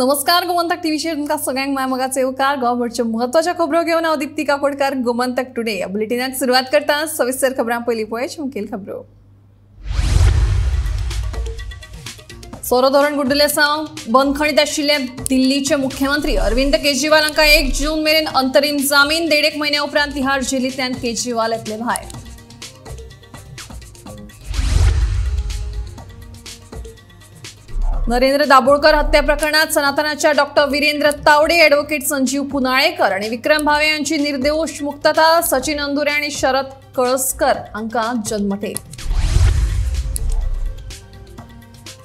नमस्कार, गोमंतक टीव्हीचेर तुमकां सगळ्यांक माय मोगाचो येवकार. गोंयभरच्यो म्हत्वाच्यो खबरो घेवन हांव दीप्ती काकोडकार गोमंतक टुडे ह्या बुलेटिनाक सुरवात करता. सविस्तर खबरां पयलीं पळय मुखेल खबरो. सोरो धोरण गुड्डुले सावन बंदखणीत आशिल्ले दिल्लीचे मुख्यमंत्री अरविंद केजरीवाल हांकां 1 जून मेरेन अंतरीम जामीन. 1.5 म्हयन्या उपरांत तिहार जेलींतल्यान केजरीवाल येतले भायर. नरेंद्र दाभोळकर हत्या प्रकरणात सनातनाच्या डॉक्टर वीरेंद्र तावडे, ॲडव्होकेट संजीव पुनाळेकर आणि विक्रम भावे यांची निर्दोष मुक्तता. सचिन अंदुरे आणि शरद कळसकर हांकां जन्मठेप.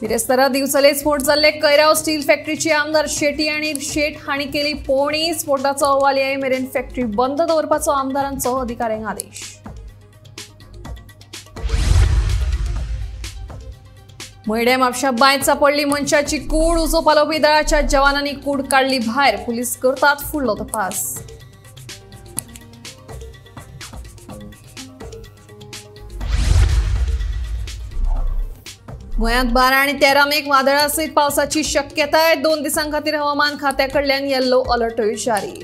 बिरेस्तारा दिवचले स्फोट जाल्ले कैराव स्टील फॅक्टरीची आमदार शेटी आणि शेट हांणी केली पोवणी. स्फोटाचो अहवाल येय मेरेन फॅक्टरी बंद दवरपाचो आमदारांचो अधिकाऱ्यांक आदेश. मयड्या म्हापशा बांयत सापडली मनशाची कूड. उजो पालोवपी दळाच्या जवानांनी कूड काडली भायर. पुलीस करतात फुडलो तपास. गोंयांत 12 आनी 13 मेक वादळा सयत पावसाची शक्यताय. 2 दिसां खातीर हवामान खात्या कडल्यान येल्लो अलर्टूय जारी.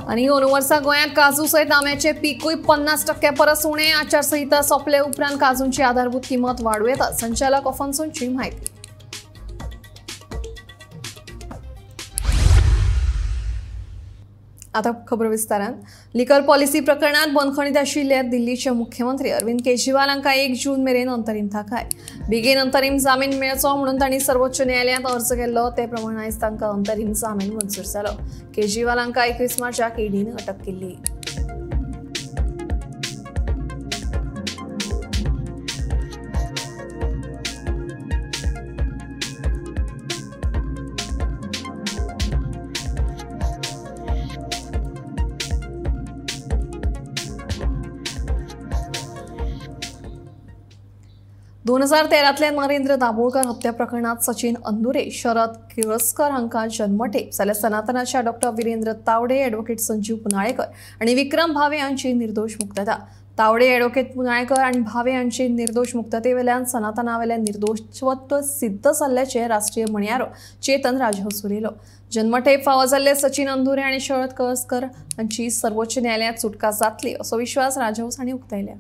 आनी अंदू वर्सा गोंयांत काजू सयत आंब्याचें पिकूय 50% परस उणें. आचारसंहिता सोंपले उपरांत काजूंची आधारभूत किंमत वाडूं येता. संचालक अफोन्सोची म्हायती. आता खबर विस्तारान. लिकर पॉलिसी प्रकरणात बंदखणीत आशिल्ले दिल्लीचे मुख्यमंत्री अरविंद केजरीवाल हांकां 1 जून मेरेन अंतरीम थाकाय. बेगीन अंतरीम जामीन मेळचो म्हणून तांणी सर्वोच्च न्यायालयांत अर्ज केल्लो. ते प्रमाण आयज तांकां अंतरीम जामीन मंजूर जालो. केजरीवाल हांकां 21 मार्चाक ईडीन अटक केल्ली. दोन 2013तल्या नरेंद्र दाभोळकर हत्या प्रकरणात सचिन अंदुरे, शरद केळसकर हांकां जन्मठेप जाल्यार सनातनाच्या डॉक्टर वीरेंद्र तावडे, ॲडव्होकेट संजीव पुनाळेकर आनी विक्रम भावे हांची निर्दोष मुक्तता. तावडे, ॲडव्होकेट पुनाळेकर आनी भावे हांची निर्दोष मुक्ततेवेल्यान सनातनावेल्यान निर्दोषत्व सिद्ध जाल्ल्याचें राष्ट्रीय म्हणयारो चेतन राजहंस उलयलो. जन्मठेप फावो जाल्ले सचिन अंदुरे आनी शरद केळसकर हांची सर्वोच्च न्यायालयांत सुटका जातली असो विश्वास राजहंस हांणी उक्तायला.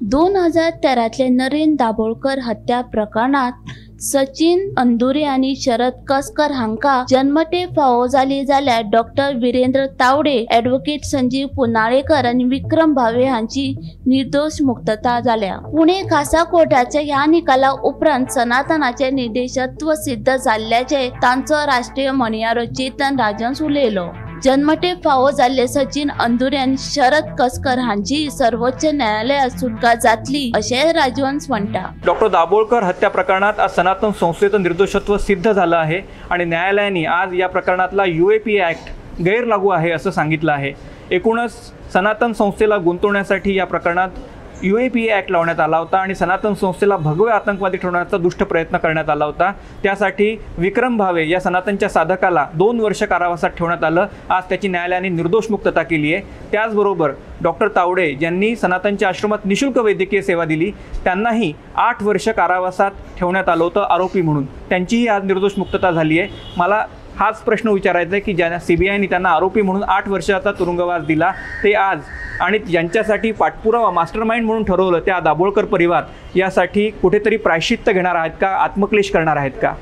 2013तले नरेंद्र दाभोळकर हत्या प्रकरणात सचिन अंदुरे आनी शरद कसकर हांकां जन्मठेप फावो जाली जाल्यार डॉक्टर वीरेंद्र तावडे, ॲडव्होकेट संजीव पुनाळेकर आनी विक्रम भावे हांची निर्दोष मुक्तता जाल्या. पुणे खासा कोर्टाच्या ह्या निकाला उपरांत सनातनाचे निर्देशत्व सिद्ध जाल्ल्याचे तांचो राष्ट्रीय म्हणयारो चेतन राजहंस उलयलो. जन्मठेप फावो जाल्ले सचिन अंदुरे आनी शरद कसकर हांची सर्वोच्च न्यायालयात सुटका जातली अशें राजहंस म्हणटा. डॉक्टर दाभोळकर हत्या प्रकरणात आज सनातन संस्थेचं निर्दोषत्व सिद्ध झालं आहे आणि न्यायालयाने आज या प्रकरणातला UAPA act गैरलागू आहे असं सांगितलं आहे. एकूणच सनातन संस्थेला गुंतवण्यासाठी या प्रकरणात UAPA act लावण्यात आला होता आणि सनातन संस्थेला भगवे आतंकवादी ठरवण्याचा दुष्ट प्रयत्न करण्यात आला होता. त्यासाठी विक्रम भावे या सनातनच्या साधकाला 2 वर्ष कारावासात ठेवण्यात आलं. आज त्याची न्यायालयाने निर्दोष मुक्तता केली आहे. त्याचबरोबर डॉक्टर तावडे ज्यांनी सनातनच्या आश्रमात निशुल्क वैद्यकीय सेवा दिली त्यांनाही 8 वर्ष कारावासात ठेवण्यात आलं होतं आरोपी म्हणून. त्यांचीही आज निर्दोष मुक्तता झाली आहे. मला हाच प्रश्न विचारायचा आहे की ज्यांना CBIने त्यांना आरोपी म्हणून 8 वर्षाचा तुरुंगवास दिला ते आज आणि ज्यांच्यासाठी पाठपुरावा मास्टरमाइंड म्हणून ठरवलं त्या दाभोळकर परिवार यासाठी कुठेतरी प्रायश्चित्त घेणार आहेत का, आत्मक्लेश करणार आहेत का?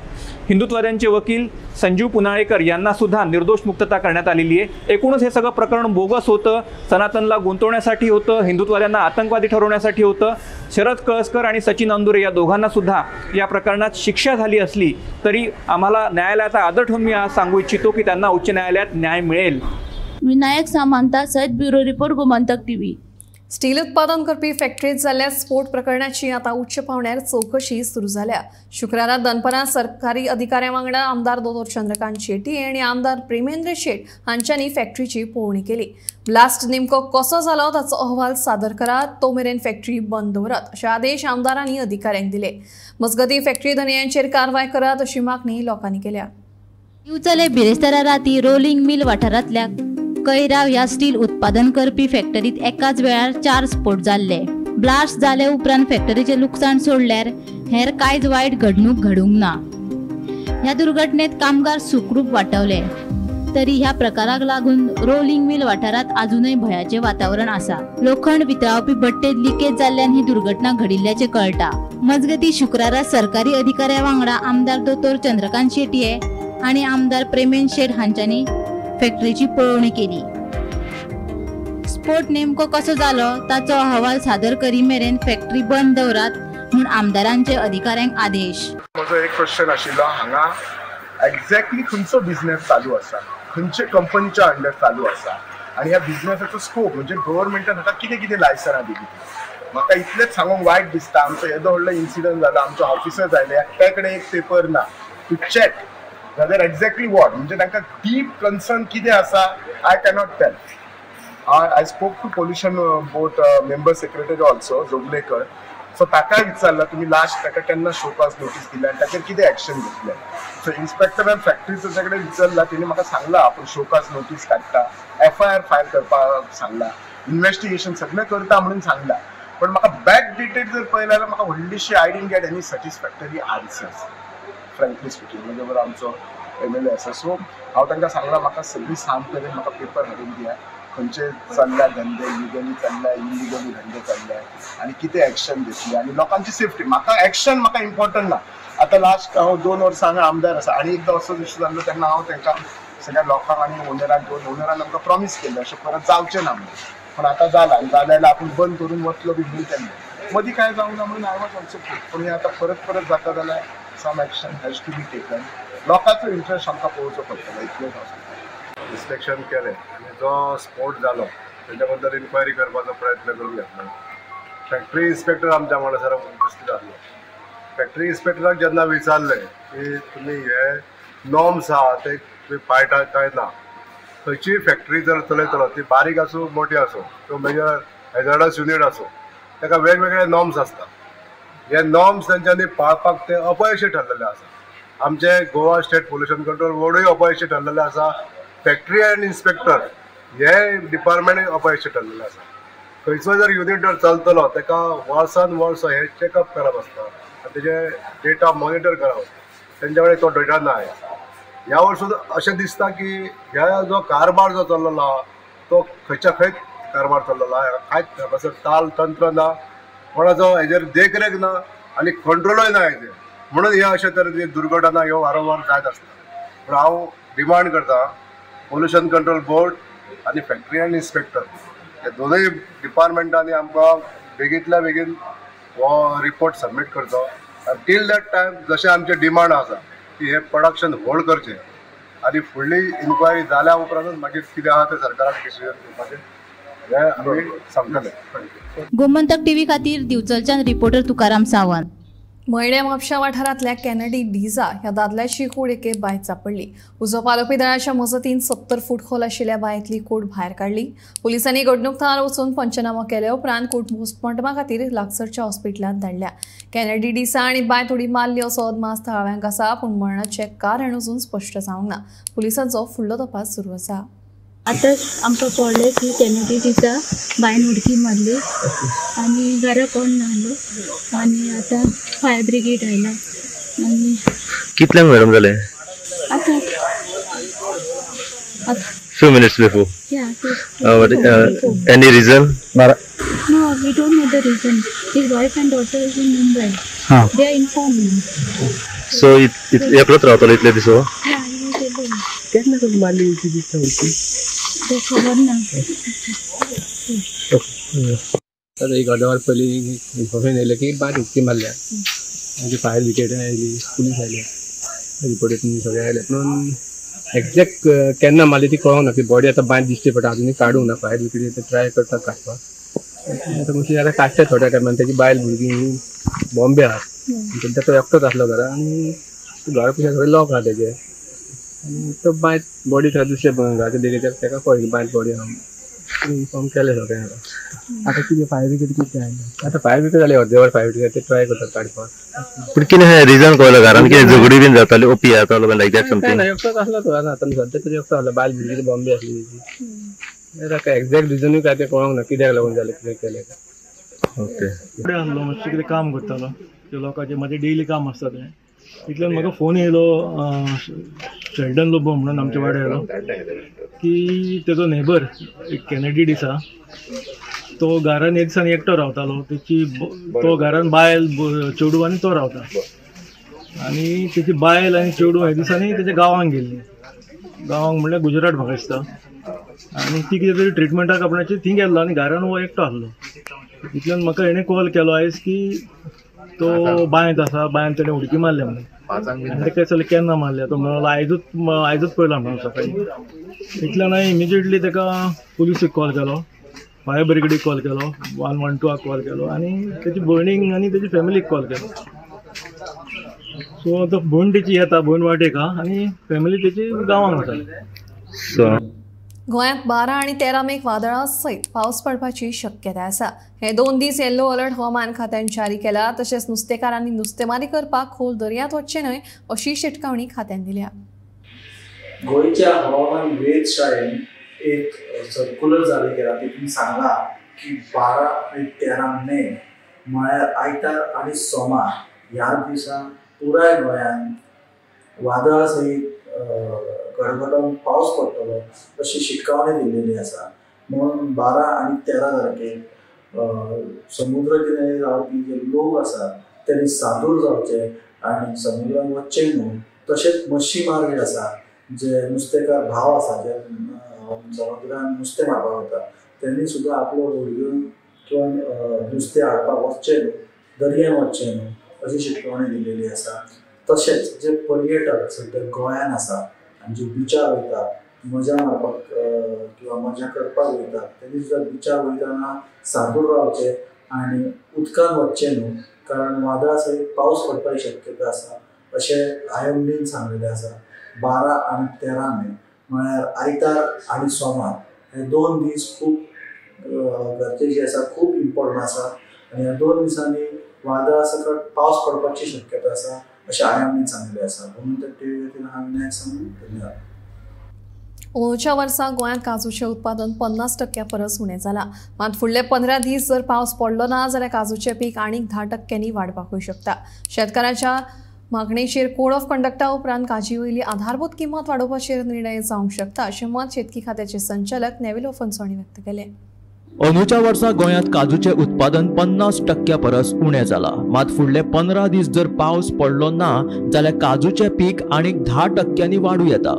हिंदुत्ववाद्यांचे वकील संजीव पुनाळेकर यांनासुद्धा निर्दोष मुक्तता करण्यात आलेली आहे. एकूणच हे सगळं प्रकरण बोगस होतं, सनातनला गुंतवण्यासाठी होतं, हिंदुत्ववाद्यांना आतंकवादी ठरवण्यासाठी होतं. शरद कळसकर आणि सचिन अंदुरे या दोघांनासुद्धा या प्रकरणात शिक्षा झाली असली तरी आम्हाला न्यायालयाचा आदर ठेवून मी आज सांगू इच्छितो की त्यांना उच्च न्यायालयात न्याय मिळेल. विनायक सामंता सहित bureau report, Gomantak TV. Steel उत्पादन करपी फॅक्टरीत जाल्ल्या स्फोट प्रकरणाची आता उच्च पावंड्यार चौकशी सुरू जाल्या. शुक्रारा दनपरां सरकारी अधिकाऱ्यां वांगडा आमदार दोतोर चंद्रकांत शेटी आनी आमदार प्रेमेंद्र शेट हांच्यांनी फॅक्टरीची पळोवणी केली. ब्लास्ट नेमको कसो जालो ताचो अहवाल सादर करात, तो मेरेन फॅक्टरी बंद दवरात अशे आदेश आमदारांनी अधिकाऱ्यांक दिले. मजगतीं फॅक्टरी धनयांचेर कारवाय करात अशी मागणी लोकांनी केल्या. दिवचले बिरेस्तारा राती रोलिंग मिल वाठारांतल्या कैराव ह्या स्टील उत्पादन करपी फॅक्टरीत एकाच वेळार 4 स्फोट जाल्ले. ब्लास्ट जाले उपरांत फॅक्टरीचें लुकसाण सोडल्यार हेर कांयच वायट घडणूक घडूंक ना. ह्या दुर्घटनेत कामगार सुखरूप वाटावले तरी ह्या प्रकाराक लागून रोलिंग मिल वाठारांत अजूनय भयाचें वातावरण आसा. लोखंड वितळावपी भट्टेत लिकेज जाल्ल्यान ही दुर्घटना घडिल्ल्याचें कळटा. मजगती शुक्रारा सरकारी अधिकाऱ्या वांगडा आमदार दोतोर चंद्रकांत शेटये आनी आमदार प्रेमेन शेट हांच्यांनी फॅक्टरीची पळोवणी केली. स्फोट नेमको कसो जालो ताचो अहवाल सादर करी मेरेन फॅक्टरी बंद दवरात म्हूण आमदारांचे अधिकाऱ्यांक आदेश. म्हजो एक क्वेश्चन आशिल्लो, हांगा एक्झॅक्टली खंयचो बिझनेस चालू आसा, खंयचे कंपनीच्या अंडर चालू आसा आनी ह्या बिझनेसाचो स्कोप म्हणजे गव्हर्मेंटान हाका कितें कितें लायसनां दिली. म्हाका इतलेंच सांगूंक वायट दिसता, आमचो येदो व्हडलो इन्सिडंट जालो, आमचो ऑफिसर आयले, एकट्या कडेन एक पेपर ना टू चॅक जाल्यार एक्झॅक्टली what, म्हणजे तांकां डीप कन्सर्न कितें आसा I cannot tell. I spoke to pollution board member secretary also Joglekar, so ताका विचारला तुम्ही लास्ट ताका केन्ना शोकॉज नोटीस दिल्या आनी ताचेर कितें एक्शन घेतलें. सो इन्स्पेक्टरान फॅक्टरीच्या कडेन विचारला, तेणी म्हाका सांगला आपूण शोकॉज नोटीस काडटा, एफआयआर फायल करपाक सांगला, इन्वेस्टिगेशन सगळें करता म्हणून सांगला. पण म्हाका बॅक डेटेड जर पळयलें जाल्यार म्हाका व्हडलीशी I didn't get any satisfactory answers frankly speaking. म्हणजे बरोबर आमचो एमएलए आसा, सो हांव तांकां सांगला म्हाका सगळी साम करून म्हाका पेपर हाडून दिया, खंयचे चल्ल्या धंदे लिगली चल्ल्या, इलिगली धंदे चल्ल्या आनी कितें एक्शन घेतली आनी लोकांची सेफ्टी. म्हाका एक्शन म्हाका इम्पॉर्टंट ना. आतां लास्ट हांव 2 वर्सां हांगा आमदार आसा आनी एकदां असो इशू जाल्लो तेन्ना हांव तांकां सगळ्या लोकांक आनी ओनराक 2 ओनरान आमकां प्रॉमीस केल्लें अशें परत जावचें ना म्हणून, पण आतां जालां आनी जालें जाल्यार आपूण बंद करून वतलो बी म्हणून तेन्ना मदीं कांय जावंक ना म्हणून I was also खूब. पूण हें आतां परत परत जाता जाल्यार some action has to be taken. लोकांचो इंट्रस्ट आमकां पळोवचो पडटलो इतलेंच हांव सांगता. इन्स्पेक्शन केलें आनी जो स्फोट जालो तेच्या बद्दल इन्क्वायरी करपाचो प्रयत्न करून घेतलो. फॅक्टरी इन्स्पेक्टर आमच्या वांगडा सर उपस्थित आसलो. फॅक्टरी इन्स्पेक्टराक जेन्ना विचारलें की तुमी हे नॉर्म्स आहा ते तुमी पाळटा काय ना, खंयचीय फॅक्टरी जर चलयतलो ती बारीक आसूं मोठी आसूं किंवा मेजर हॅझर्डस युनीट आसूं, ताका वेगवेगळे नॉर्म्स आसता. हे नॉर्म्स तेंच्यांनी पाळपाक ते अपयशी ठरलेले आसा. आमचे गोवा स्टेट पोल्युशन कंट्रोल बोर्डूय अपयशी ठरलेले आसा, फॅक्टरी अँड इन्स्पेक्टर हे डिपार्टमेंट अपयशी ठरलेले आसा. खंयचो जर युनीट जर चलतलो ताका वर्सान वर्स हे चॅकअप करप आसता आनी तेजे डेटा मॉनिटर करप आसता, तेंच्या कडेन तो डेटा ना. ह्या वर्सून अशें दिसता की ह्या जो कारभार जो चल्लेलो आहा तो खंयच्या खंयच कारभार चल्लेलो आहा, कांयच हांगासर ताल तंत्र ना, कोणाचो हेजेर देखरेख ना आनी कंट्रोलूय ना हेजेर, म्हणून हे अशे तरेची दुर्घटना ह्यो वारंवार जायत आसता. पूण हांव डिमांड करता पोल्युशन कंट्रोल बोर्ड आनी फॅक्टरी अँड इन्स्पेक्टर हे दोनूय डिपार्टमेंटांनी आमकां बेगींतल्या बेगीन हो रिपोर्ट सबमीट करचो आनी टील that time जशें आमचें डिमांड आसा की हे प्रोडक्शन होल्ड करचें आनी फुडली इन्क्वायरी जाल्या उपरांतच मागीर कितें आहा तें सरकारान डिसिजन घेवपाचें हें आमी सांगतले. गोमंतक टीव्ही खातीर दिवचलच्यान रिपोर्टर तुकाराम सावंत. मयड्या म्हापशा वाठारांतल्या कॅनडी डिझा ह्या दादल्याची कूड एके बांयत सापडली. उजो पालोवपी दळाच्या मजतीन 70 फूट खोल आशिल्ल्या बांयतली कूड भायर काडली. पुलिसांनी घडणूक थळार वचून पंचनामो केले उपरांत कूड पोस्टमॉर्टमा खातीर लागसरच्या हॉस्पिटलांत धाडल्या. कॅनडी डिसा आनी बांयत उडी मारली असो अदमास थळाव्यांक आसा, पूण मरणाचें कारण अजून स्पश्ट जावंक ना. पुलिसांचो फुडलो तपास सुरू आसा. आतां आमकां कळ्ळें की कॅनडी डिसा बांयन उडकी मारली आनी घरा कोण नाहलो आनी आतां फायर ब्रिगेड आयला. आनी कितल्यांक मॅडम जालें? आतां Few minutes before. Yeah. Any reason? No, we don't know the reason. His wife and daughter is in Mumbai. Huh. They are informed now. So it एकलोच रावतलो इतले दिस हो? Yeah, he was alone. केन्ना करून मारली ती दिसता उडकी? ते खबर ना. तर एक अर्द वर पयलीं इन्फॉर्मेशन येयलें की बांयत उडकी मारल्या, मागीर फायर ब्रिगेड आयली, पुलीस आयले, रिपोर्ट सगळे आयले. पूण एक्झॅक्ट केन्ना मारली ती कळोंक ना. ती बॉडी आतां बांयत दिश्टी पडटा, आजुनूय काडूंक ना. फायर ब्रिगेड ट्राय करता काडपाक, आतां मातशी आतां काडटा थोड्या टायमान. तेजी बायल भुरगीं बॉम्बे आहा, सद्या तो एकटोच आसलो घरा आनी घरा पयशे सगळे लॉक आहा तेजे. आनी तो बांयत बॉडी थंय दुसरे घराच्या देगेच्यार ताका कळ्ळें की बांयत बॉडी आहा, इन्फॉर्म केलें सगळें. आतां कितें फायर ब्रिगेड कितें आयलें? आतां फायर ब्रिगेड जाली अर्देवर फायर ब्रिगेड ते ट्राय करतात काडपाक. पूण कितें रिजन कळ्ळो घरान कितें झगडी बीन जाताली, ओपी जातालो लायक that something? ना, एकटोच आसलो तो. आतां सद्या तरी एकटो आसलो, बायल भुरगीं बॉम्बे आसली तेजी. ताका एक्झॅक्ट रिजनूय काय तें कळोंक ना, कित्याक लागून जालें कितें केलें. ओके. कडेन आसलो, मातशें कितें काम करतालो ते लोकांचें, म्हाजें डेली काम आसता तें. इतल्यान म्हाका फोन येयलो शेल्डन लोबो म्हणून आमच्या वाड्यार येयलो की तेजो नेबर एक कॅनेडी डिसा, तो घरान एक दिसान एकटो रावतालो. तेची तो घरान बायल चेडूं आनी तो रावता आनी तेची बायल आनी चेडूं ह्या दिसांनी तेच्या गांवांक गेल्ली. गांवांक म्हणल्यार गुजरात म्हाका दिसता. आनी ती कितें तरी ट्रिटमेंटाक आपणाची थंय गेल्लो आनी घरान हो एकटो आसलो. इतल्यान म्हाका हेणें कॉल केलो आयज की तो बांयत आसा, बांयन तेणें उडकी मारल्या म्हणून. आनी तेका विचारलें केन्ना मारल्या, तो म्हणलो आयजूच पळयला म्हणून सकाळीं. इतल्यान हांवें इमिजिएटली तेका पुलिसीक कॉल केलो, फायर ब्रिगेडीक कॉल केलो, 112 कॉल केलो आनी तेची भयणीक आनी तेची फॅमिलीक कॉल केलो. सो आतां भयण तेची येता, भयण वाटेक आहा आनी फॅमिली तेची गांवांक वता. गोंयांत 12 आनी 13 मेक वादळा सयत पावस पडपाची शक्यताय आसा. हे 2 दीस येल्लो अलर्ट हवामान खात्यान जारी केला. तशेंच नुस्तेकारांनी नुस्तेमारी करपाक खोल दर्यांत वचचें न्हय अशी शिटकावणी खात्यान दिल्या. गोंयच्या हवामान वेधशाळेन एक सर्क्युलर जारी केला, तितून सांगला की 12 आनी 13 मे म्हळ्यार आयतार आनी सोमार ह्या दिसा पुराय गोंयांत वादळा सयत गडगडोवन पावस पडटलो अशी शिटकावणी दिल्लेली आसा. म्हणून 12 आनी 13 तारखेक समुद्र किनारी रावपी जे लोक आसात त्यांनी सादूर जावचे आनी समुद्रान वचचें न्हू. तशेंच मच्छीमार जे आसा, जे नुस्तेकार भाव आसा, जे समुद्रान नुस्तें मारपाक वता त्यांनी सुद्दां आपलो व्हड घेवन किंवा नुस्तें हाडपाक वचचें न्हू, दर्यान वचचें न्हू अशी शिटकावणी दिल्लेली आसा. तशेंच जे पर्यटक सद्या गोंयान आसा आनी जे बिचार वयता मजा मारपाक किंवा मजा करपाक वयता तेणी सुद्दां बिचार वयतना सादूर रावचें आनी उदकान वचचें न्हू, कारण वादळा सयत पावस पडपाची शक्यता आसा अशें IMDन सांगलेलें आसा. 12 आनी 13 मे म्हळ्यार आयतार आनी सोमार हे 2 दीस खूब गरजेचे आसा, खूब इम्पॉर्टंट आसा आनी ह्या 2 दिसांनी वादळा सकट पावस पडपाची शक्यता आसा अशें IMDन सांगलेलें आसा. म्हणून त्या टीव्ही खातीर हांव विनायक सांगू, धन्यवाद. अंदूच्या वर्सा गोंयांत काजूचें उत्पादन 50% परस उणें जालां. मात फुडले 15 दीस जर पावस पडलो ना जाल्यार काजूचें पीक आनीक 10% वाडपाकूय शकता. शेतकारांच्या मागणेचेर कोड ऑफ कंडक्टा उपरांत काजी वयली आधारभूत किंमत वाडोवपाचेर निर्णय जावंक शकता अशें मत शेतकी खात्याचे संचालक नेविल अल्फोन्सो हांणी व्यक्त केलें. अंदूच्या वर्सा गोंयांत काजूचें उत्पादन 50% परस उणें जालां. मात फुडले 15 दीस जर पावस पडलो ना जाल्यार काजूचें पीक आनीक 10% वाडूं येता.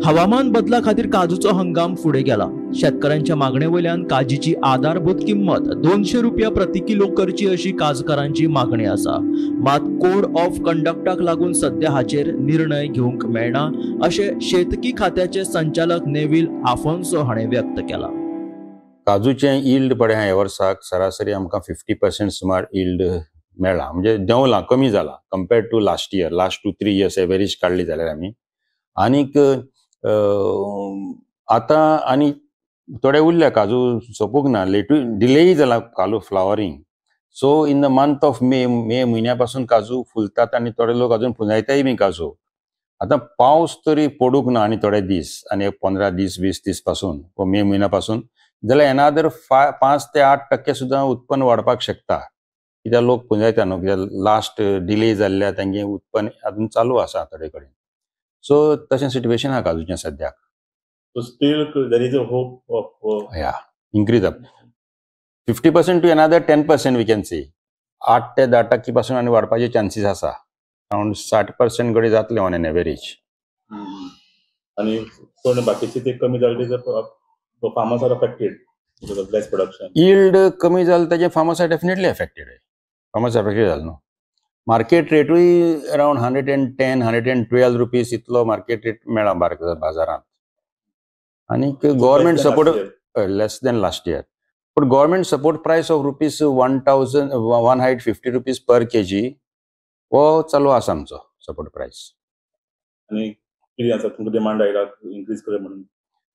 हवामान बदला खातीर काजूचो हंगाम फुडें गेला. शेतकऱ्यांच्या मागणे वयल्यान काजीची आधारभूत किंमत 200 रुपया प्रति किलो करची अशी काजकारांची मागणी आसा. मात कोड ऑफ कंडक्टाक लागून सद्या हाचेर निर्णय घेवंक मेळना अशें शेतकी खात्याचे संचालक नेविल आफोन्सो हाणें व्यक्त केला. काजूचें यील्ड पळय ह्या वर्साक सरासरी आमकां 50% सुमार यील्ड मेळ्ळा, म्हणजे देंवलां, कमी जालां compared to last year. Last 2-3 years average काडली जाल्यार आमी आनीक आतां आनी थोडे उरल्या काजू सोंपूंक ना, लेटूय डिलेय जाला काजू flowering. So in the month of May, May म्हयन्या पासून काजू फुलतात आनी थोडे लोक अजून पुंजायताय बी काजू. आतां पावस तरी पडूंक ना आनी थोडे दीस, आनी 15 दीस 20 दीस पासून वा मे म्हयन्या पासून जाल्यार एनादर 5 ते 8% सुद्दां उत्पन्न वाडपाक शकता. कित्याक लोक पुंजायता न्हू, कित्याक लास्ट डिले जाल्ल्या तेंगे उत्पन्न अजून चालू आसा थोडे कडेन. सो तशें सिट्युएशन आहा काजूचें सद्याक. So still there is a hope of yeah increase up 50% to another 10% we can see. 8 ते 10% पासून आनी वाडपाचे चान्सीस आसा. अराउंड 60% कडेन जातले ऑन एन एवरेज. आनी कोण बाकीचे ते कमी जाले ते farmers are affected because of less production. Yield कमी जाले ताजे farmers are definitely affected. Farmers affected जाले न्हू. मार्केट रेटूय अराउंड 110 112 रुपीज इतलो मार्केट रेट मेळ्ळा बाजारांत. आनी government support less than last year, but government support price of rupees 1150 rupees per KG हो चालू आसा आमचो सपोर्ट प्रायस. आनी कितें आसा तुमकां डिमांड आयला इन्क्रीज कर म्हणून?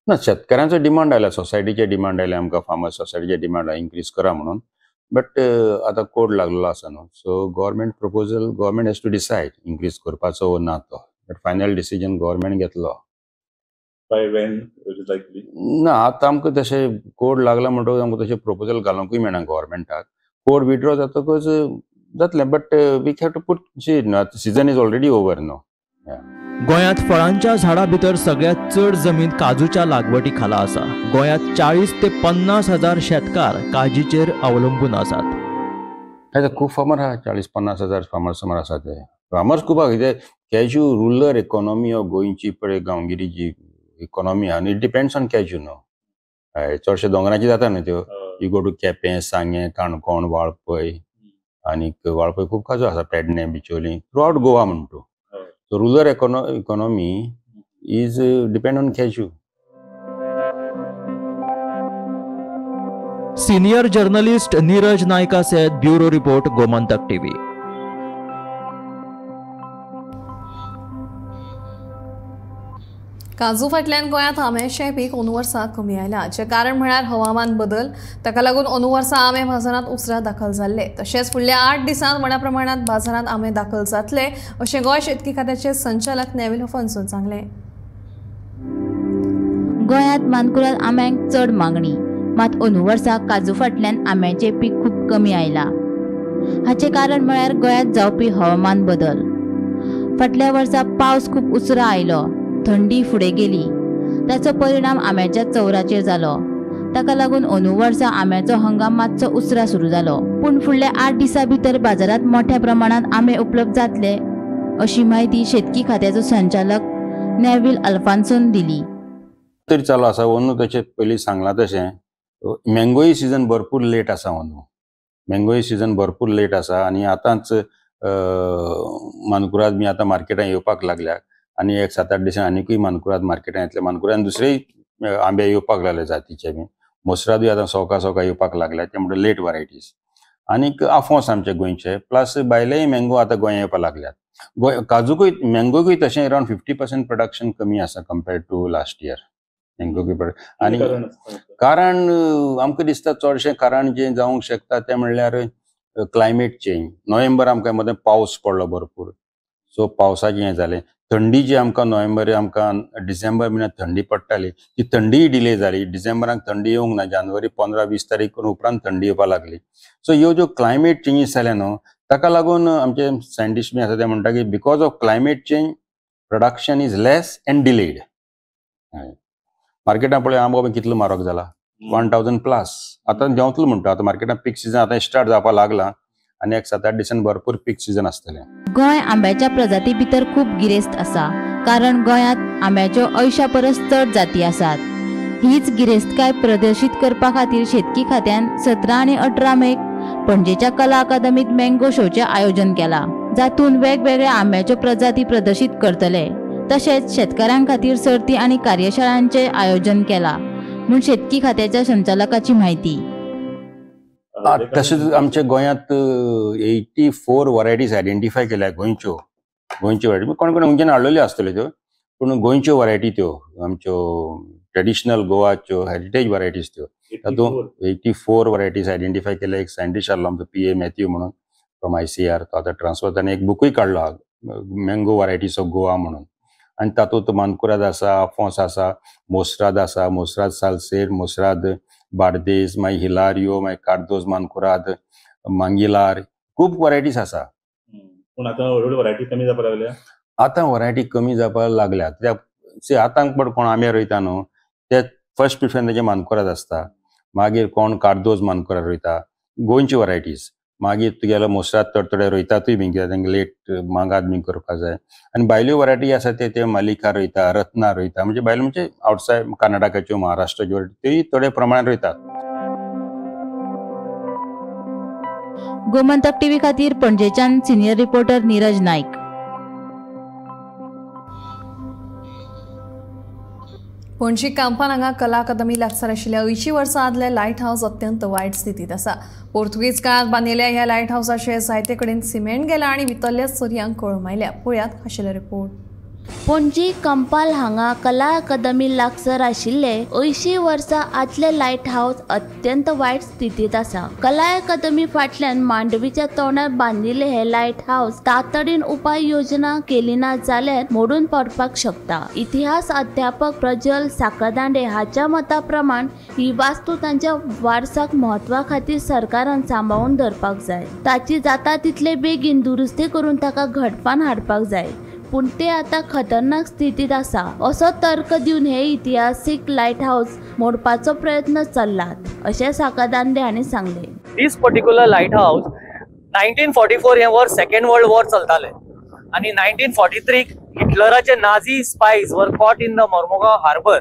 ना, शेतकऱ्यांचो डिमांड आयला, सोसायटीचे डिमांड आयले आमकां, फार्मर सोसायटीचे डिमांड आयला इन्क्रीज करा म्हणून. बट आतां कोड लागलेलो आसा न्हू, so government proposal, government has to decide increase करपाचो ना तो, बट फायनल डिसिजन गव्हर्मेंट घेतलो. By when it is likely? ना, आतां आमकां तशें कोड लागला म्हणटकूच आमकां तशें प्रपोजल घालूंकूय मेळना गव्हर्मेंटाक. कोड विड्रॉ जातकच जातलें, but we have to put season is already over न्हू. गोंयांत फळांच्या झाडां भितर सगळ्यांत चड जमीन काजूच्या लागवडी खाला आसा. गोंयांत 40 ते 50 हजार शेतकार काजीचेर अवलंबून आसात. खूब फार्मर आहा, 40-50 हजार फार्मर सुमार आसा ते फार्मर्स खूब आहा. कित्याक कॅज्यू रुरल इकॉनॉमी ऑफ गोंयची पळय गांवगिरी जी इकॉनॉमी आहा न्हू, it depends on cashew न्हू. हय, चडशे दोंगराचे जाता न्हू त्यो. You go to Quepem, Sanguem, Canacona, Valpoi, आनीक वाळपय खूब काजू आसा, पेडणे, बिचोली, थ्रू आवट गोवा म्हण तूं. So rural economy is depend on cashew. Senior journalist Neeraj Naika सयत ब्युरो रिपोर्ट, गोमंतक टीव्ही. काजू फाटल्यान गोंयांत आंब्याचें पीक अंदू वर्सा कमी आयलां, हाचें कारण म्हळ्यार हवामान बदल. ताका लागून अंदू वर्सा आंबे बाजारांत उसरां दाखल जाल्ले. तशेंच फुडल्या 8 दिसांत व्हडा प्रमाणांत बाजारांत आंबे दाखल जातले अशें गोंय शेतकी खात्याचे संचालक नेविल अफोन्सोन सांगलें. गोंयांत मानकुराद आंब्यांक चड मागणी, मात अंदू वर्सा काजू फाटल्यान आंब्याचें पीक खूब कमी आयलां. हाचें कारण म्हळ्यार गोंयांत जावपी हवामान बदल. फाटल्या वर्सा पावस खूब उसरां आयलो, थंडी फुडें गेली, ताचो परिणाम आंब्याच्या चवराचेर जालो. ताका लागून अंदू वर्सा आंब्याचो हंगाम मातसो उसरां सुरू जालो. पूण फुडल्या 8 दिसां भितर बाजारांत मोठ्या प्रमाणांत आंबे उपलब्ध जातले अशी म्हायती शेतकी खात्याचो संचालक नेविल अल्फान्सोन दिली. तरी चालू आसा अंदू, तशें पयलीं सांगलां तशें मँगोय सिजन भरपूर लेट आसा अंदू. मँगोय सिजन भरपूर लेट आसा आनी आतांच मानकुराद बी आतां मार्केटांत येवपाक लागल्या आनी एक 7-8 दिसान आनिकूय मानकुराद मार्केटांत येतले. मानकुराद दुसरेय आंबे येवपाक लागले जातीचे बी, मोसरादूय आतां सवका सवका येवपाक लागल्या, ते म्हणटा लेट वरायटीज. आनीक आफोंस आमचे गोंयचे, प्लस भायलेय मँगो आतां गोंया येवपाक लागल्यात. गोंय काजूकूय मँगोकूय तशें अरावंड 50% प्रोडक्शन कमी आसा कंपेर्ड टू लास्ट इयर मँगोकूय. आनी कारण आमकां दिसता चडशें कारण जें जावंक शकता तें म्हणल्यार क्लायमेट चेंज. नोव्हेंबर आमकां मदें पावस पडलो भरपूर, सो पावसाचें हें जालें. थंडी जी आमकां नोव्हेंबर आमकां डिसेंबर म्हयन्यांत थंडी पडटाली ती थंडीय डिले जाली. डिसेंबराक थंडी येवंक ना, जानेवारी 15-20 तारीख उपरांत थंडी येवपाक लागली. सो ह्यो ज्यो क्लायमेट चेंजीस जाल्या न्हू ताका लागून आमचे सायंटिस्ट बी आसा ते म्हणटा की because of climate change production is less and delayed. मार्केटान पळय आंबो कितलो म्हारग जाला, 1000 प्लस आतां देंवतलो म्हणटा. आतां मार्केटान पीक सिजन आतां स्टार्ट जावपाक लागला आनी एक 7-8 दिसान भरपूर पीक सिजन आसतलें. गोंय आंब्याच्या प्रजाती भितर खूब गिरेस्त आसा, कारण गोंयांत आंब्याच्यो 80 परस चड जाती आसात. हीच गिरेस्तकाय प्रदर्शीत करपा खातीर शेतकी खात्यान 17 आनी 18 मेक पणजेच्या कला अकादमीत मँगो शोचें आयोजन केलां, जातूंत वेगवेगळ्या आंब्याच्यो प्रजाती प्रदर्शीत करतले. तशेंच शेतकारां खातीर सर्ती आनी कार्यशाळांचें आयोजन केलां म्हूण शेतकी खात्याच्या संचालकाची म्हायती. तशेंच आमच्या गोंयांत 84 वरायटीज आयडेंटिफाय केल्या गोंयच्यो. गोंयच्यो वरायटी कोण कोण खंयच्यान हाडलेल्यो आसतल्यो त्यो, पूण गोंयच्यो वरायटी त्यो आमच्यो ट्रेडिशनल गोवाच्यो हेरिटेज वरायटीज त्यो, तातूंत 84 वरायटीज आयडेंटिफाय केल्या. एक सायंटिस्ट आहलो आमचो PA Matthew म्हणून फ्रॉम ICR, तो आतां ट्रान्सफर ताणें एक बुकूय काडलो मँगो वरायटीज ऑफ गोवा म्हणून. आनी तातूंत मानकुराद आसा, आफोंस आसा, मोसराद आसा, मोसराद सालसेर, मोसराद बार्देस, मागीर हिलारियो, मागीर कार्दोज मानकुराद, मांगिलार, खूब वरायटीज आसा. पूण आतां हळूहळू वरायटी कमी जावपाक लागल्या. आतां वरायटी कमी जावपाक लागल्या कित्याक आतां पण कोण आंबे रोयता न्हू ते फर्स्ट प्रिफरन्स तेजे मानकुराद आसता, मागीर कोण कार्दोज मानकुराद रोयता, गोंयची वरायटीज. मागीर तुगेलो मोसराद थोडे थोडे रोयतातूय बी कित्याक तांकां लेट मागात बी करपाक जाय. आनी भायल्यो वरायटी आसा ते मालिका रोयता, रत्ना रोयता, म्हणजे भायल्यो म्हणजे आवटसायड कर्नाटकाच्यो, महाराष्ट्राच्यो वरायटी त्योय थोडे प्रमाणान रोयतात. गोमंतक टीव्ही खातीर पणजेच्यान सिनियर रिपोर्टर नीरज नायक. पणजी कांपान हांगा कला अकादमी लागसार आशिल्ल्या 80 वर्सां आदलें लायट हावस अत्यंत वायट स्थितींत आसा. पोर्तुगीज काळांत बांदिल्ल्या ह्या लायट हावसाचे जायते कडेन सिमेंट गेला आनी भितरल्या चरयांक कळम आयल्या. पळयात खाशेलो रिपोर्ट. पणजी कंपाल हांगा कला अकादमी लागसर आशिल्ले 80 वर्सां आदले लायट हावस अत्यंत वायट स्थितींत आसा. कला अकादमी फाटल्यान मांडवीच्या तोंडार बांदिल्ले हे लायट हावस तातडीन उपाय योजना केली ना जाल्यार मोडून पडपाक शकता. इतिहास अध्यापक प्रज्वल साखरदांडे हाच्या मता प्रमाण ही वास्तू तांच्या वारसाक म्हत्वा खातीर सरकारान सांबाळून धरपाक जाय. ताची जाता तितले बेगीन दुरुस्ती करून ताका घडपान हाडपाक जाय, पूण ते आतां खतरनाक स्थितींत आसा असो तर्क दिवन हे इतिहासीक लायट हावस मोडपाचो प्रयत्न चल्लात अशें साखरदांडे हांणी सांगलें. This particular light house 1944 हें वर्स सेकंड वर्ल्ड वॉर चलतालें आनी 1943 हिटलराचे Nazi spies were caught in the Mormugao harbour.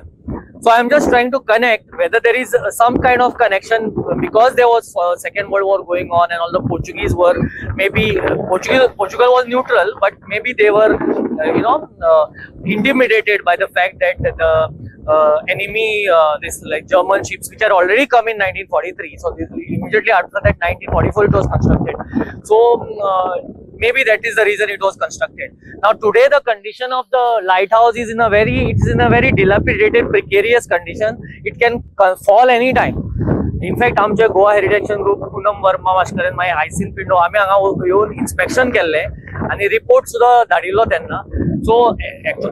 So I am just trying to connect whether there is some kind of connection because there was Second World War going on and all the Portuguese were maybe Portugal was neutral, but maybe they were intimidated by the fact that the enemy this like German ships which had already come in 1943. So this, immediately after that 1944 it was constructed. So maybe that is the reason it was constructed. Now today the condition of the lighthouse is in a very dilapidated, precarious condition. It can fall any time. In fact, आमचे Goa heritage action group Poonam Verma Mascarenhas मागीर आयसीन पिंडो आमी हांगा येवन inspection केल्लें आनी report सुद्दां धाडिल्लो तेन्ना. So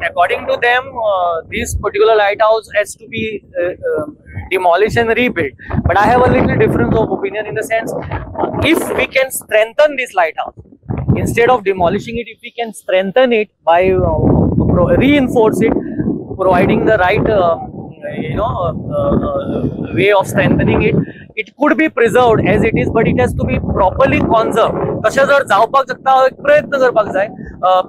according to them this particular light house has to be demolished and rebuilt. But I have a little difference of opinion in the sense, if we can strengthen this lighthouse, instead of demolishing it, if we can strengthen it by reinforce it, providing the right way of strengthening it, it could be preserved as it is, but it has to be properly conserved. तशें जर जावपाक शकता एक प्रयत्न करपाक जाय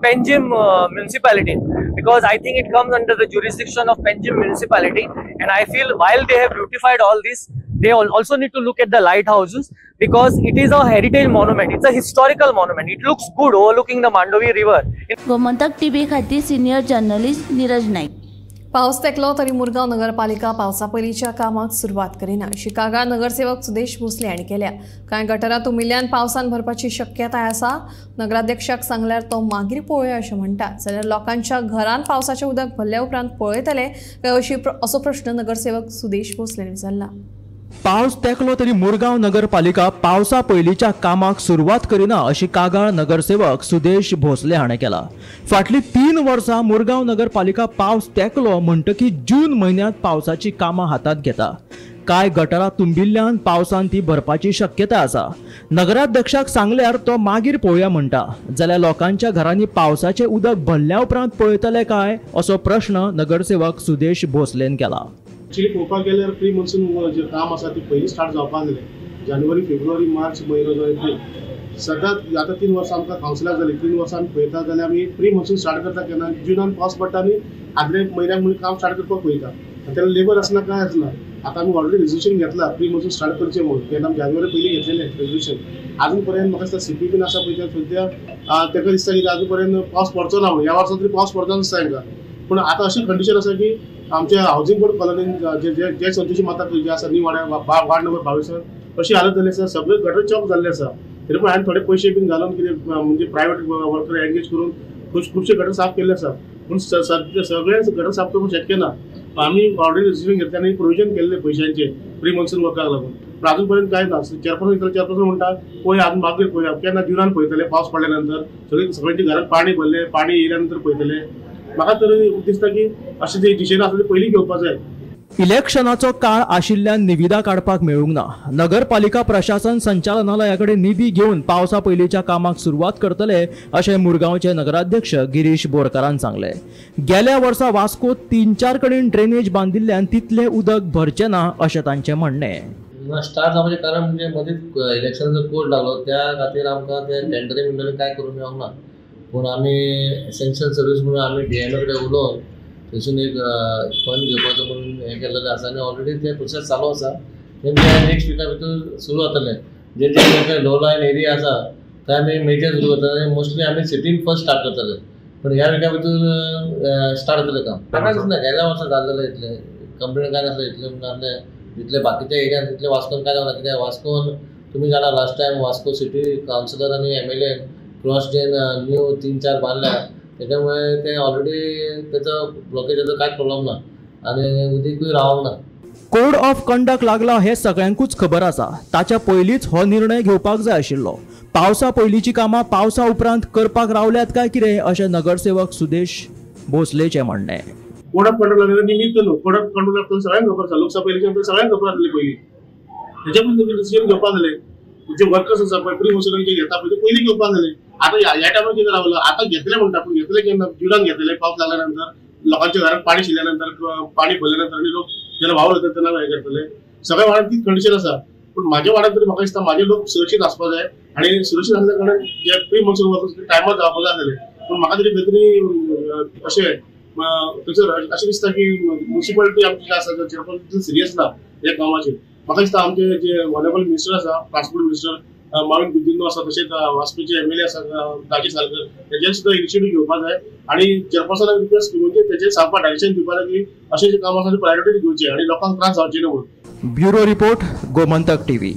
Panjim municipality, because I think it comes under the jurisdiction of Panjim municipality, and I feel while they have beautified all this, they also need to look at the lighthouses, because it is a heritage monument, it's a historical monument, it looks good overlooking the Mandovi river. Gomantak TV खातीर senior journalist Neeraj Naik. पावस तेकलो तरी मुरगांव नगरपालिका पावसा पयलींच्या कामाक सुरवात करिना अशी कागाळ नगरसेवक सुदेश भोसले हांणी केल्या. कांय गटरां तुंबिल्ल्यान पावसान भरपाची शक्यताय आसा. नगराध्यक्षाक सांगल्यार तो मागीर पळोवया अशें म्हणटा, जाल्यार लोकांच्या घरांत पावसाचें उदक भरल्या उपरांत पळयतले काय असो प्रश्न नगरसेवक सुदेश भोसले हांणी विचारला. पावस तेकलो तरी मुरगांव नगरपालिका पावसा पयलींच्या कामाक सुरवात करिना अशी कागाळ नगरसेवक सुदेश भोसले हाणें केला. फाटलीं 3 वर्सां मुरगांव नगरपालिका पावस तेकलो म्हणटकीच जून म्हयन्यांत पावसाची कामां हातांत घेता. कांय गटरां तुंबिल्ल्यान पावसान ती भरपाची शक्यता आसा. नगराध्यक्षाक सांगल्यार तो मागीर पळोवया म्हणटा, जाल्यार लोकांच्या घरांनी पावसाचें उदक भरल्या उपरांत पळयतले काय असो प्रश्न नगरसेवक सुदेश भोसलेन केला. एक्चुअली पळोवपाक गेल्यार प्री मॉन्सून जे काम आसा ते पयलीं स्टार्ट जावपाक जालें. जानेवारी, फेब्रुवारी, मार्च म्हयनो जो एप्रील सदांच आतां 3 वर्सां आमकां कावन्सिलाक जालीं, 3 वर्सां आमी पळयता जाल्यार आमी प्री मॉन्सून स्टार्ट करता केन्ना जुनान पावस पडटा आनी आदल्या म्हयन्याक म्हणून काम स्टार्ट करपाक पळयता आनी तेन्ना लेबर आसना कांय आसना. आतां आमी ऑलरेडी रेजोल्युशन घेतला प्री मॉन्सून स्टार्ट करचें म्हणून, तेन्ना आमी जानेवारी पयलीं घेतलेलें रेजोल्युशन. आजून पर्यंत म्हाका दिसता सीपी बीन आसा पळय ते सद्या ताका दिसता की आजून पर्यंत पावस पडचो ना म्हणून, ह्या वर्सा तरी पावस पडचो दिसता तांकां. पूण आतां अशें कंडिशन आसा की आमच्या हावजींग बोर्ड कॉलनीन जे जे संतोषी माता जे आसा न्यू वाड्या वार्ड नंबर 22 अशी हालत जाल्ली आसा, सगळे गटर चॉक जाल्ले आसा. तरी पण हांवें थोडे पयशे बीन घालून कितें म्हणजे प्रायवेट वर्कर एंगेज करून खुबशे गटर साफ केल्ले आसा, पूण सगळे गटर साफ करूंक शक्य ना. आमी ऑलरेडी रेजिस्ट्रेशन घेतले आनी प्रोविजन केल्ले पयशांचे प्री मॉन्सून वर्काक लागून, पूण आजून पर्यंत कांय ना. चेअरपर्सन चेअरपर्सन म्हणटा पळय आजून मागीर पळोवया केन्ना जुनान पळयतले, पावस पडल्या नंतर सगळी सगळ्यांच्या घरात पाणी भरलें, पाणी येयल्या नंतर पळयतले. म्हाका तरी दिसता की अशें जे डिसिजन आसा ते पयलीं घेवपाक जाय. इलेक्शनाचो काळ आशिल्ल्यान निविदा काडपाक मेळूंक ना. नगरपालिका प्रशासन संचालनालया कडेन निधी घेवन पावसा पयलींच्या कामाक सुरवात करतले अशें मुरगांवचे नगराध्यक्ष गिरीश बोरकारान सांगलें. गेल्या वर्सा वास्को 3-4 कडेन ड्रेनेज बांदिल्ल्यान तितलें उदक भरचें ना अशें तांचें म्हणणें. स्टार्ट जावपाचें कारण म्हणजे मदींच इलेक्शनाचो कोड लागलो, त्या खातीर आमकां ते टेंडरींग बिंडरींग कांय करूंक मेळोंक ना. पूण आमी एसेन्शियल सर्वीस म्हणून आमी डीएमए कडेन उलोवन थंयसून एक फंड घेवपाचो म्हणून हें केल्लें आसा आनी ऑलरेडी ते प्रोसेस चालू आसा. तें नेक्स्ट विका भितर सुरू जातलें. जे जे लो लायन एरिया आसा थंय आमी मेजर सुरू करतले आनी मोस्टली आमी सिटीन फर्स्ट स्टार्ट करतले, पूण ह्या विका भितर स्टार्ट जातलें काम. म्हाका दिसना गेल्या वर्सा जाल्लें इतलें कंप्लेन कांय नासलें, इतलें नासलें जितले बाकीच्या एरियान तितले वास्कोन कांय जावना. कित्याक वास्कोन तुमी जाणा last time Vasco city councillor आनी MLA cross drain new 3-4 बांदल्या, त्याच्यामुळे ते ऑलरेडी त्याचो ब्लॉकेजाचो कांयच प्रॉब्लम ना आनी उदीकूय रावंक ना. कोड ऑफ कंडक्ट लागला हें सगळ्यांकूच खबर आसा. ताच्या पयलींच हो निर्णय घेवपाक जाय आशिल्लो. पावसा पयलींची कामां पावसा उपरांत करपाक रावल्यात काय कितें अशें नगरसेवक सुदेश भोसलेचें म्हणणें. कोड ऑफ कंडक्ट लागलें निमित्त न्हू, कोड ऑफ कंडक्ट लागतना सगळ्यांक खबर आसा, लोकसभा इलेक्शन सगळ्यांक खबर आसलें पयलीं, हेच्या पयलीं डिसिजन घेवपाक जालें. जे वर्कर्स आसा पळय प्री मॉन्सून जे घेता पळय ते पयलीं घेवपाक जालें. आतां ह्या टायमार कितें रावलां, आतां घेतलें म्हणटा पूण घेतलें केन्ना, जुनान घेतलें, पावस लागल्या नंतर लोकांच्या घरात पाणी शिरल्या नंतर, पाणी भरल्या नंतर आनी लोक जेन्ना वावर वता तेन्ना हें करतले. सगळ्या वाड्यान तीच कंडिशन आसा, पूण म्हाज्या वाड्यान तरी म्हाका दिसता म्हाजे लोक सुरक्षीत आसपाक जाय आनी सुरक्षीत आसल्या कारणान जे प्री मॉन्सून वर्कर्स टायमार जावपाक जाय आसलें. पूण म्हाका तरी खंय तरी अशें थंयसर अशें दिसता की म्युनिसिपालिटी आमची जी आसा चेअरपर्सन सिरियस ना ह्या कामाचेर. म्हाका दिसता आमचे जे ऑनरेबल मिनिस्टर आसा, ट्रान्सपोर्ट मिनिस्टर माविन गुदिन्हो आसा, तशेंच वास्कोचे एमएलए आसा दाजी सालकर, तेजेर सुद्दां इनिशिएटीव घेवपाक जाय आनी चेअरपर्सनाक रिक्वेस्ट म्हणजे तेजेर सांगपाक डायरेक्शन दिवपाक जाय की अशें जें काम आसा तें प्रायोरिटी घेवचें आनी लोकांक त्रास जावचे न्हू म्हणून. Bureau report, Gomantak TV.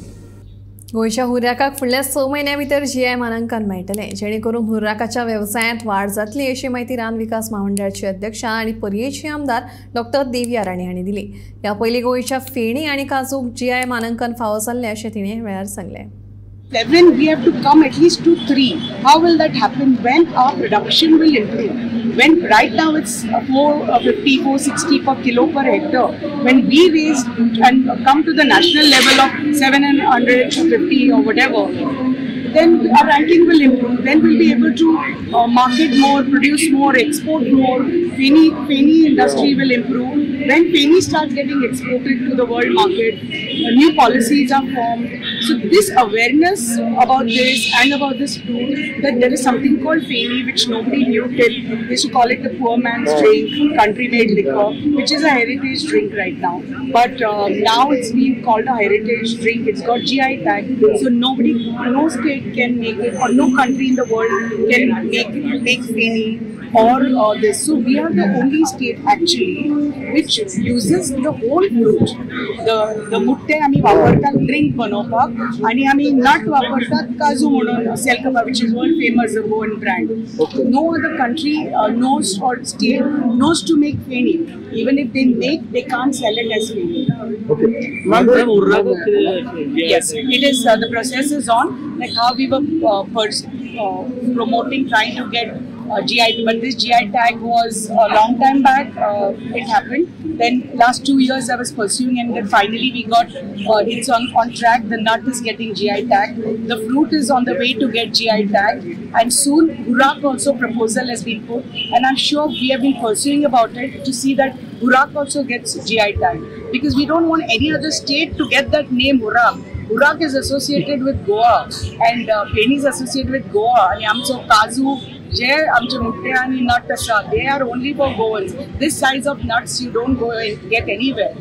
गोंयच्या हुर्राकाक फुडल्या 6 म्हयन्यां भितर जीआय मानांकन मेळटलें, जेणे करून हुर्राकाच्या वेवसायांत वाड जातली अशी म्हायती रान विकास म्हामंडळाची अध्यक्षा आनी पर्येची आमदार डॉक्टर देविया राणे हांणी दिली. ह्या पयलीं गोंयच्या फेणी आनी काजूक जीआय मानांकन फावो जाल्लें अशें तिणें वेळार सांगलें. 7, we have to come at least to 3. How will that happen? When our production will improve. When right now it's 450, 460 per kilo per hectare. When we raise and come to the national level of 750 or whatever, then our ranking will improve. Then we'll be able to market more, produce more, export more. Feni industry will improve. When Feni starts getting exported to the world market, new policies are formed. So this awareness about this and about this fruit, that there is something called Feni which nobody knew till, they used to call it the poor man's drink, country-made liquor, which is a heritage drink right now. But now it's been called a heritage drink. It's got GI tag, so nobody, no state can make it, or no country in the world can make Feni or this. So we are the only state actually which uses the whole fruit. The मुट्टे आमी वापरतात drink बनोवपाक आनी आमी नट वापरतात काजू म्हणून sale करपाक, which is world famous Goan brand. No other country knows or state knows to make feni. Even if they make, they can't sell it as feni. Okay. Yes, it is. The process is on. Like how we were promoting, trying to get GI, but this GI tag was a long time back. It happened. Then last 2 years I was pursuing, and then finally we got it's on track. The nut is getting GI tag. The fruit is on the way to get GI tag, and soon Hurak also proposal has been put, and I'm sure we have been pursuing about it to see that Hurak also gets GI tag, because we don't want any other state to get that name Hurak. Hurak is associated with Goa, and Feni is associated with Goa. And आमचो काजू जे आमचे मुट्टे आनी नट आसा, they are only for Goans. This size of nuts you don't go and get anywhere.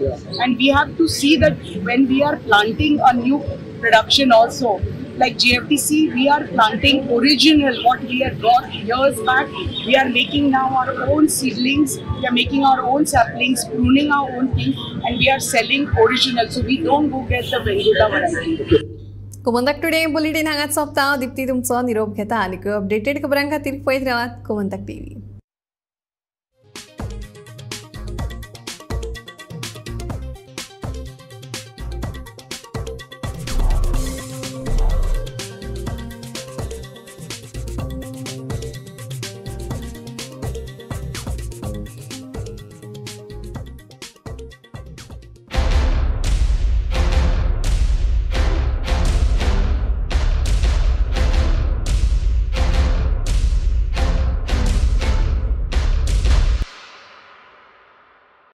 And we have to see that when we are planting a new production also, like GFTC, we are planting original what we have got years back. We are making now our own seedlings, we are making our own saplings, pruning our own thing, and we are selling original. So we don't go get the Venguta variety. Gomantak today bulletin हांगाच सोंपता. दीप्ती तुमचो निरोप घेता आनी updated खबरां खातीर पळयत रावात गोमंतक टीव्ही.